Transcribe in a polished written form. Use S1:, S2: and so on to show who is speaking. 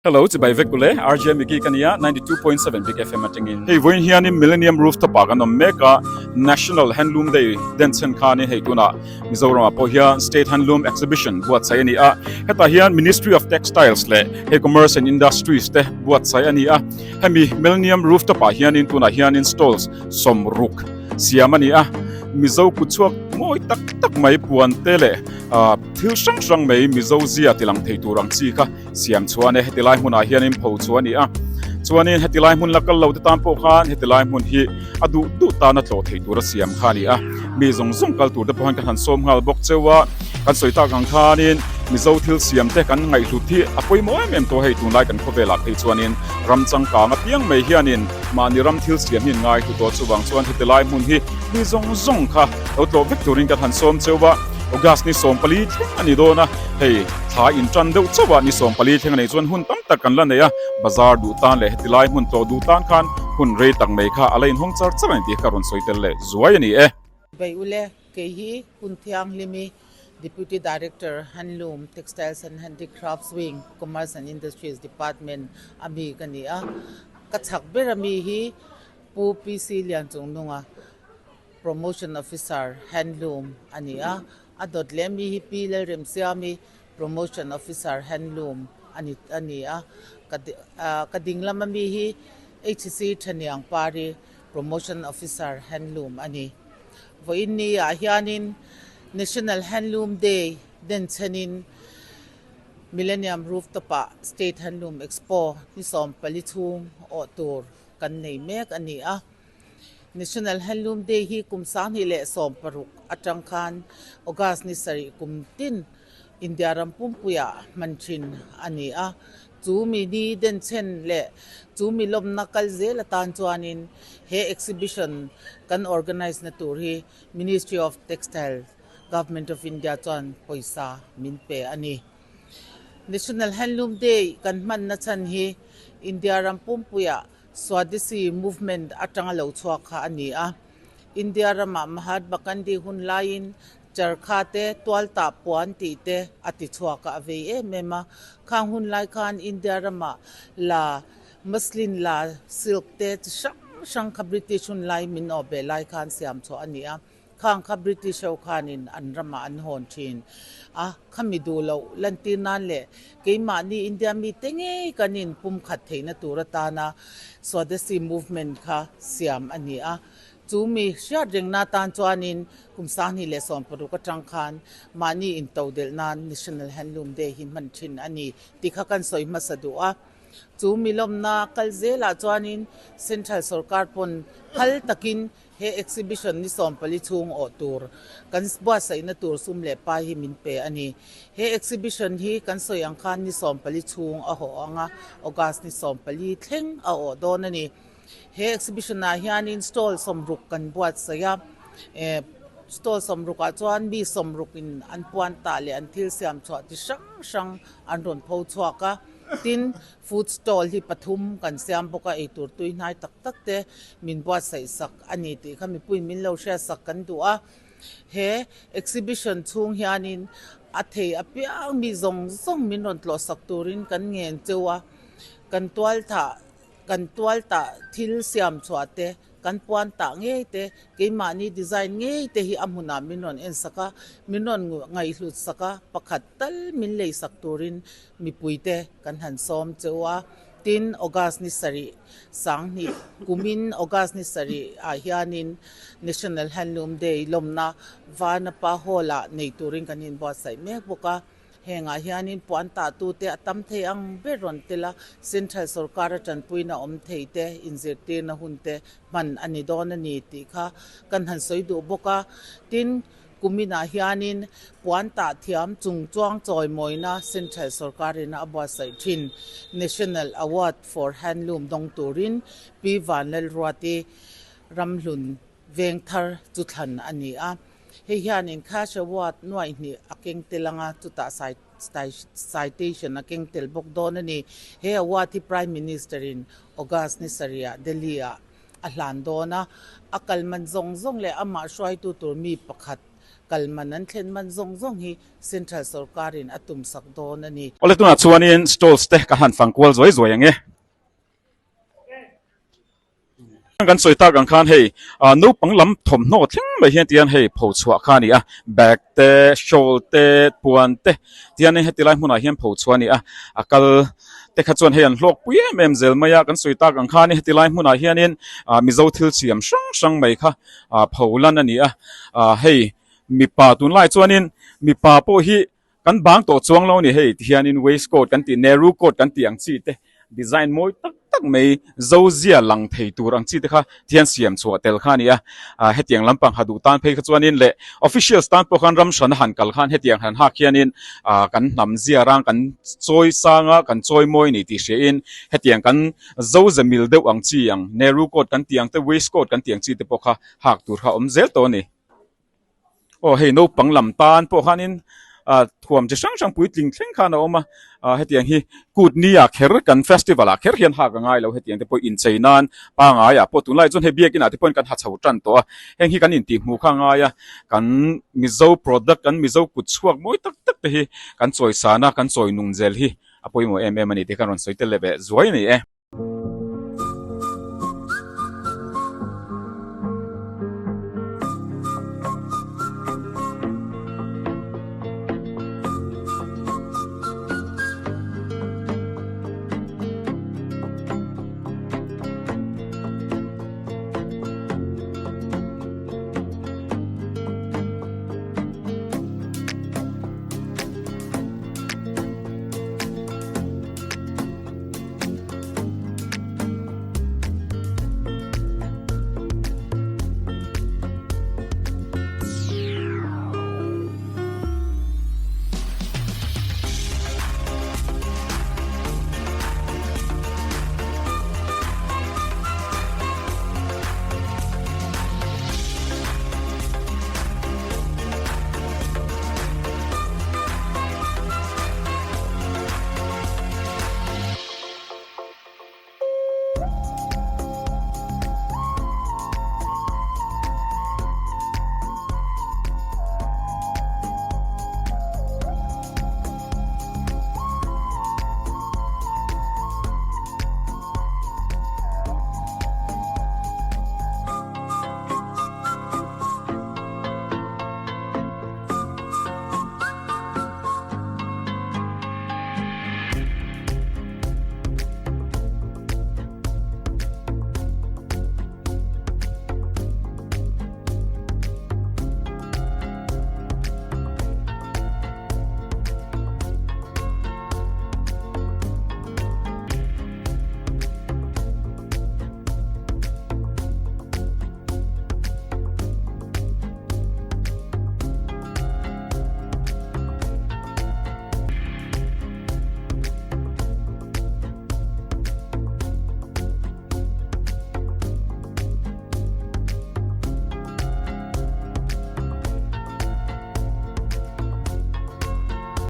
S1: Hello, chibai vek ule, RJ Miki ka nia, 92.7 Big FM atangin. Hei vawiin hianin Millennium Rooftop ah kan awm mek a, National Handloom Day den chhen khanin hei tunah Mizoramah pawh hian State Handloom Exhibition buatsaih a ni a, hetah hian Ministry of Textiles leh hei Commerce and Industries te buatsaih a ni a, hemi Millennium Rooftop ah hianin tunah hianin stalls 60 siam a ni a, Mizo kutchhuak mawi tak tak mai puan te leh thil hrang hrang mai Mizo zia tilang thei tur ang chi kha Siam chuan e heti lai hmunah hianin pho chu a ni a, chuanin heti lai hmun la kal lo te tan pawh khan heti lai hmun hi a duh duh tana tlawh theih tura siam kha a ni a, mi zawng zawng kal tur te pawh hian kan han sawm nghal bawk cheu a, kan sawi tak ang khanin Mizo thil siam te kan ngaihhlut hi a pawimawh em em tawh hei tunlai kan khawvelah phei chuanin ram changkang apiang mai hianin mahni ram thil siam hi an ngaihlu tawh chuvang chuan heti lai hmun hi mi zawng zawng kha lo tlawh vek turin kan han sawm cheu a, August ni 14 thleng a ni dawn a, hei. Thla in tan deuh chauh a, ni 14 thleng a neih chuan hun tam tak kan la nei a, bazar duh tan leh heti lai hmun tlawh duh tan khan hun rei tak mai kha a la inhawng char char a ni tih kha rawn sawi tel leh zuai a ni e.
S2: Bei ule, kei hi hun thianghlimi Deputy Director, Handloom, Textiles and Handicrafts Wing, Commerce and Industries Department a mi ka ni a. Ka chhak ber a mi hi Pu PC Lianchungnunga, Promotion Officer, Handloom a ni a. A dawt leh mi hi Pi Lalremsiami, Promotion Officer, Handloom a ni a ni a. Ka ka ding lama mi hi HC Thaniang Pari, Promotion Officer, Handloom a ni. Vawiin ni ah hianin National Handloom Day den chhenin Millennium Rooftop ah State Handloom Expo ni 14 chhung awh tur kan nei mek a ni a. National Handloom Day hi kum 2016 atang khan August ni 7 kum tin India ram pumpuiah hman thin a ni a. Chu mi ni denchhen leh chu mi lawmna kal zel atan chuanin he exhibition kan organise na tur hi Ministry of Textile, Government of India chuan pawisa min pe a ni. National Handloom Day kan hmanna chhan hi India ram pumpuiah Swadesi movement atanga lo chhuak kha a ni a. India ramah Mahatma Gandhi hun laiin charkha te, tualtah puan tih te a ti chhuak a, a vei em em a. Khang hun lai khan India ramah la muslin la silk te chi hrang hrang kha British hun lai min awh beh lai khan siam chhuah a ni a. Khang kha British ho khanin an ramah an hawn thin a, khami duh loh lantir nan leh keimahni India mite ngei kan inpumkhat theihna tur atana Swadesi movement kha siam a ni a. Chu mi hriat rengna atan chuanin kum 2016 atang khan mahni intodelh nan National Handloom Day hi hman thin a ni tih kha kan sawi hmasa duh a. Chu mi lawmna kal zelah chuanin Central sorkar pawn phal takin He exhibition ni 14 chhung awh tur kan buatsaihna tur sum leh pai hi min pe a ni. He exhibition hi kan sawi ang khan ni 14 chhung a hawh ang a, August ni 14 thleng a awh dawn a ni. He exhibition ah hianin stall 60 kan buatsaih a, stall 60 ah chuan mi 60 in an puan tah leh an thil siam chhuah chi hrang hrang an rawn pho chhuak a, tin Food stall hi pathum kan siam bawk a, eitur tui hnai tak tak te min buatsaih sak a ni tih kha mipuiin min lo hriat sak kan duh a. He exhibition chhung hianin a thei apiang mi zawng zawng min rawn tlawh sak turin kan ngen cheu a, kan tualthah kan tualtah thil siam chhuah te, Kan puan tah ngei te, keimahni design ngei te hi a hmunah min rawn en sak a, min rawn ngaihhlut sak a, pakhat tal min lei sak turin mipuite kan han sawm che u a. Tin, August ni 7 sanghnih kumin August ni 7 ah hianin National Handloom Day lawmna Vanapa Hall-ah nei turin kan inbuatsaih mek bawk a. Hengah hianin puan tahtute a tam thei ang ber rawn tel a, Central sorkara tanpuina awm thei te, inzirtirna hun te hman a ni dawn a ni tih kha kan han sawi duh bawk a. Tin, kuminah hianin puan tah thiam chung chuang chawimawina Central sorkarina a buatsaih thin National Award for Handloom dawng turin Pi Vanlalruati Ramhlun Vengthar chu thlan a ni a. Hei hianin cash award nuaihnih a keng tel ang a, chutah citation a keng tel bawk dawn a ni. He award hi Prime Minister-in August ni 7 ah Delhi-ah a hlan dawn a, a kalman zawng zawng leh amah hruaitu tur mi pakhat Kal man an thlen man zawng zawng hi Central sorkarin a tumsak dawn a ni.
S1: Awle tunah chuanin stalls te ka han fang kual zuai zuai ang e. Kan sawi tak ang khan hei naupang lam thawmhnaw thleng mai hian tihian hei pho chhuah kha a ni a, bag te, shawl te, puan te tihianin heti lai hmunah hian pho chhuah a ni a, a kal te kha chuan hei an hlawk pui em em zel mai a, kan sawi tak ang khanin heti lai hmunah hianin Mizo thil siam hrang hrang mai kha pho lan a ni a, hei mipa tunlai chuanin mipa pawh hi Kan bang tawh chuang lo a ni hei tihianin waistcoat kan tih Nehru coat kan tih ang chi te design mawi tak tak mai zo zia lang thei tur ang chi te kha thian siam chhuah tel kha a ni a, ah hetiang lampang ha duh tan phei kha chuanin leh officials tan pawh khan ram hran a han kal khan hetiang han hak hianin ah kan hnam zia rang kan chawi sang a kan chawi mawi a ni tih hria in hetiang kan zo ze mil deuh ang chi ang Nehru coat kan tih ang te waistcoat kan tih ang chi te pawh kha hak tur kha a awm zel tawh a ni. Aw hei naupang lam tan pawh khanin ah thuam chi hrang hrang puitling thleng khan a awm a ah hetiang hi kut ni ah kher kan festival ah kher hian hak a ngai lo hetiang te pawh inchei nan pangai ah pawh tunlai chuan hei biakin ah te pawhin kan ha chho tan tawh a heng hi kan intihhmuh kha a ngai a kan mizo product kan mizo kut chhuak mawi tak tak te hi kan chawisan a kan chawi nung zel hi a pawimawh em em a ni tih khan rawn sawi tel leh ve zuai a ni e.